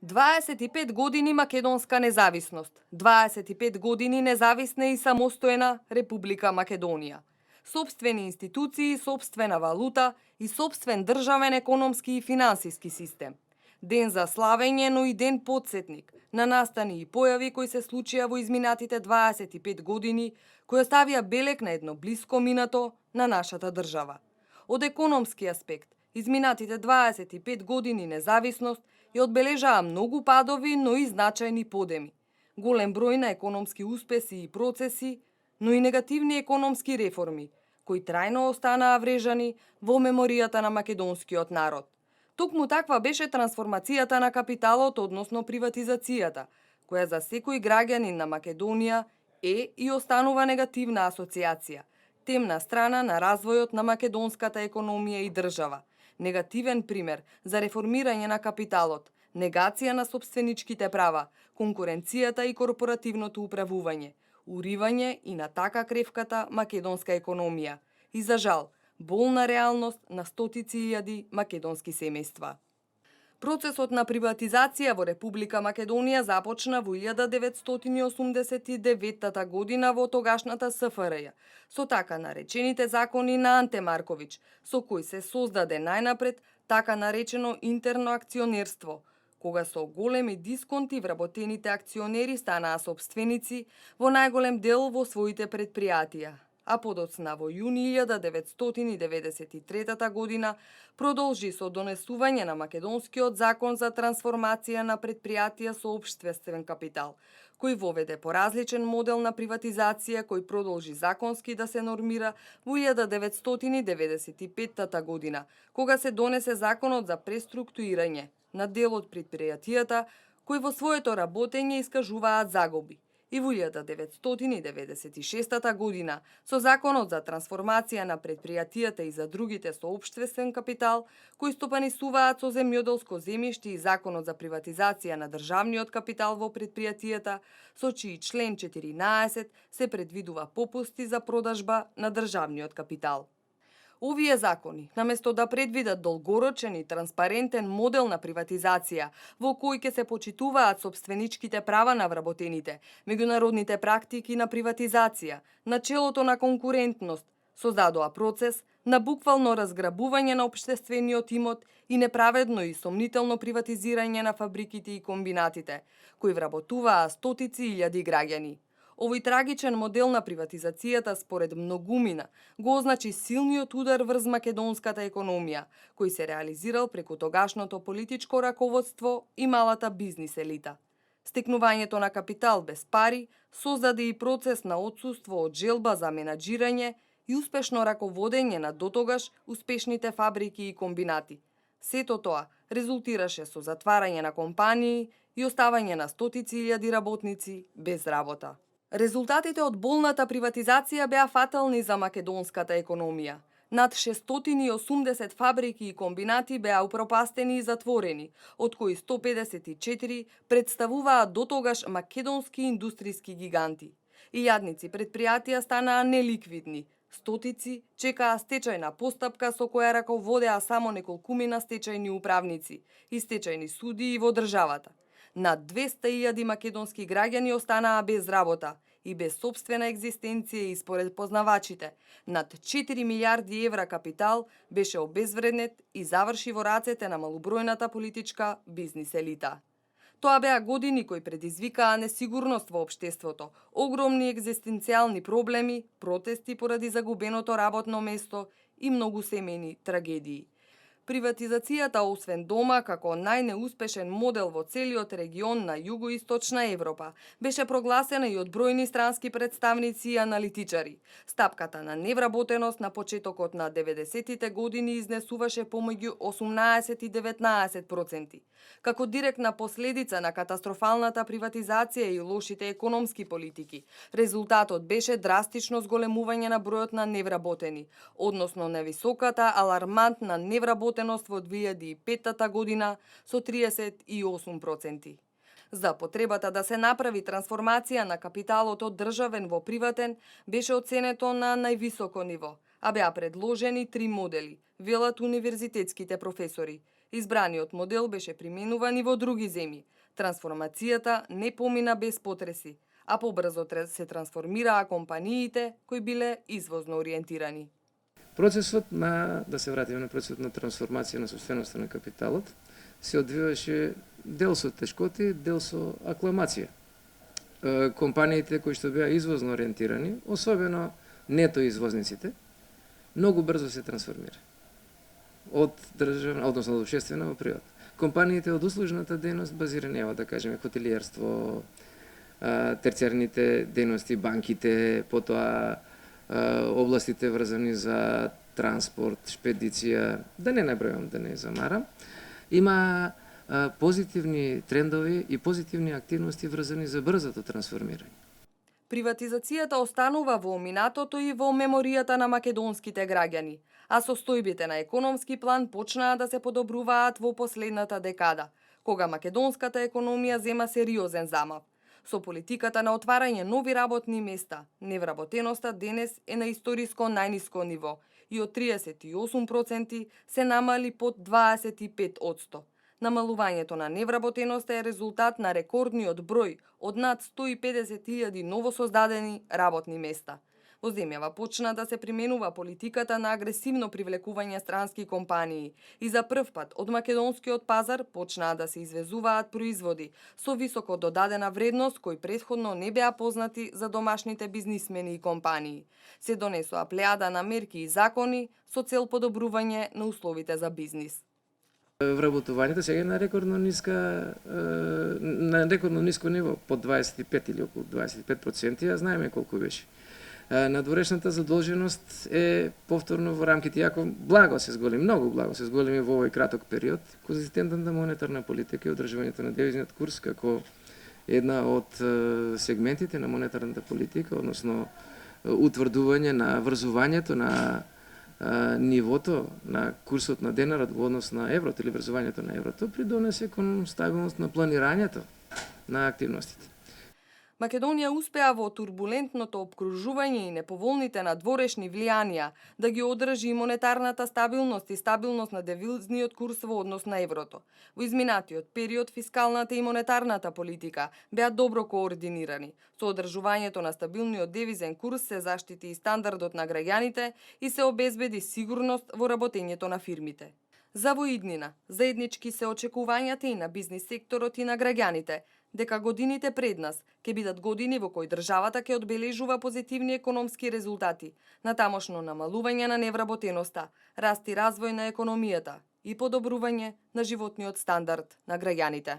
25 години македонска независност, 25 години независна и самостојна Република Македонија. Собствени институции, собствена валута и собствен државен економски и финансиски систем. Ден за славење, но и ден подсетник на настани и појави кои се случија во изминатите 25 години, кои оставија белег на едно блиско минато на нашата држава. Од економски аспект, изминатите 25 години независност ја одбележаа многу падови, но и значајни подеми. Голем број на економски успеси и процеси, но и негативни економски реформи, кои трајно останаа врежани во меморијата на македонскиот народ. Токму таква беше трансформацијата на капиталот, односно приватизацијата, која за секој граѓанин на Македонија е и останува негативна асоциација, темна страна на развојот на македонската економија и држава. Негативен пример за реформирање на капиталот, негација на собственичките права, конкуренцијата и корпоративното управување, уривање и на така кревката македонска економија и, за жал, болна реалност на стотици илјади македонски семејства. Процесот на приватизација во Република Македонија започна во 1989 година во тогашната СФРЈ, со така наречените закони на Анте Марковиќ, со кои се создаде најнапред така наречено интерно акционерство, кога со големи дисконти вработените акционери станаа собственици во најголем дел во своите предпријатија, а подоцна во јуни 1993 година продолжи со донесување на македонскиот закон за трансформација на предпријатија со општествен капитал, кој воведе поразличен модел на приватизација кој продолжи законски да се нормира во 1995 година, кога се донесе законот за преструктурирање на дел од предпријатијата кои во своето работење искажуваат загуби. И во 1996 година, со Законот за трансформација на предпријатијата и за другите со општествен капитал, кои стопанисуваат со земјоделско земјиште и Законот за приватизација на државниот капитал во предпријатијата, со чии член 14 се предвидува попусти за продажба на државниот капитал. Овие закони, наместо да предвидат долгорочен и транспарентен модел на приватизација, во кој ќе се почитуваат собственичките права на вработените, меѓународните практики на приватизација, начелото на конкурентност, создадоа процес на буквално разграбување на општествениот имот и неправедно и сомнително приватизирање на фабриките и комбинатите, кои вработуваа стотици илјади граѓани. Овој трагичен модел на приватизацијата според многумина го означи силниот удар врз македонската економија, кој се реализирал преку тогашното политичко раководство и малата бизнис елита. Стекнувањето на капитал без пари создаде и процес на отсуство од желба за менаџирање и успешно раководење на дотогаш успешните фабрики и комбинати. Сето тоа резултираше со затварање на компании и оставање на стотици илјади работници без работа. Резултатите од болната приватизација беа фатални за македонската економија. Над 680 фабрики и комбинати беа упропастени и затворени, од кои 154 представуваа дотогаш македонски индустријски гиганти. Илјадници предпријатија станаа неликвидни, стотици чекаа стечајна постапка со која раководеа само неколкумина стечајни управници и стечајни судии во државата. Над 200.000 македонски граѓани останаа без работа и без собствена екзистенција и според познавачите, над 4 милиарди евра капитал беше обезвреднет и заврши во рацете на малобројната политичка бизнис елита. Тоа беа години кои предизвикаа несигурност во општеството, огромни екзистенцијални проблеми, протести поради загубеното работно место и многу семејни трагедии. Приватизацијата, освен дома, како најнеуспешен модел во целиот регион на југоисточна Европа, беше прогласена и од бројни странски представници и аналитичари. Стапката на невработеност на почетокот на 90-тите години изнесуваше помеѓу 18 и 19%. Како директна последица на катастрофалната приватизација и лошите економски политики, резултатот беше драстично зголемување на бројот на невработени, односно невисоката алармантна невработеност во 2005 година со 38%. За потребата да се направи трансформација на капиталот од државен во приватен беше оценето на највисоко ниво, а беа предложени 3 модели, велат универзитетските професори. Избраниот модел беше применуван и во други земји. Трансформацијата не помина без потреси, а побрзо се трансформираа компаниите кои биле извозно ориентирани. Процесот да се вратиме на процесот на трансформација на собственоста на капиталот, се одвиваше дел со тешкоти, дел со акламација. Компаниите кои што беа извозно ориентирани, особено нето извозниците, многу брзо се трансформира од државна, односно од општествена во приватна. Компаниите од услужната дејност базирани, да кажеме, хотелиерство, терциарните дејности, банките, потоа областите врзани за транспорт, шпедиција, да не набројам, да не замарам, има позитивни трендови и позитивни активности врзани за брзото трансформирање. Приватизацијата останува во минатото и во меморијата на македонските граѓани, а состојбите на економски план почнаа да се подобруваат во последната декада, кога македонската економија зема сериозен замав. Со политиката на отварање нови работни места, невработеноста денес е на историско најниско ниво и од 38% се намали под 25%. Намалувањето на невработеноста е резултат на рекордниот број од над 150.000 новосоздадени работни места. Во земјава почна да се применува политиката на агресивно привлекување странски компании и за прв пат од македонскиот пазар почнаа да се извезуваат производи со високо додадена вредност кои претходно не беа познати за домашните бизнисмени и компании. Се донесоа плејада на мерки и закони со цел подобрување на условите за бизнис. Вработувањето сега е на рекордно ниско ниво, под 25 или околу 25%, а знаеме колку беше. Надворешната задолженост е повторно во рамките, иако благо се зголеми, многу благо се зголеми во овој краток период, конзистентната монетарна политика и одржувањето на девизниот курс како една од сегментите на монетарната политика, односно утврдување на врзувањето на нивото на курсот на денарот во однос на еврото или врзувањето на еврото придонесе кон стабилност на планирањето на активностите. Македонија успеа во турбулентното обкружување и неповолните надворешни влијанија да ги одржи и монетарната стабилност и стабилност на девизниот курс во однос на еврото. Во изминатиот период фискалната и монетарната политика беа добро координирани. Со одржувањето на стабилниот девизен курс се заштити и стандардот на граѓаните и се обезбеди сигурност во работењето на фирмите. За во иднина, заеднички се очекувањата и на бизнис секторот и на граѓаните, дека годините пред нас ќе бидат години во кои државата ќе одбележува позитивни економски резултати, натамошно намалување на невработеноста, раст и развој на економијата и подобрување на животниот стандард на граѓаните.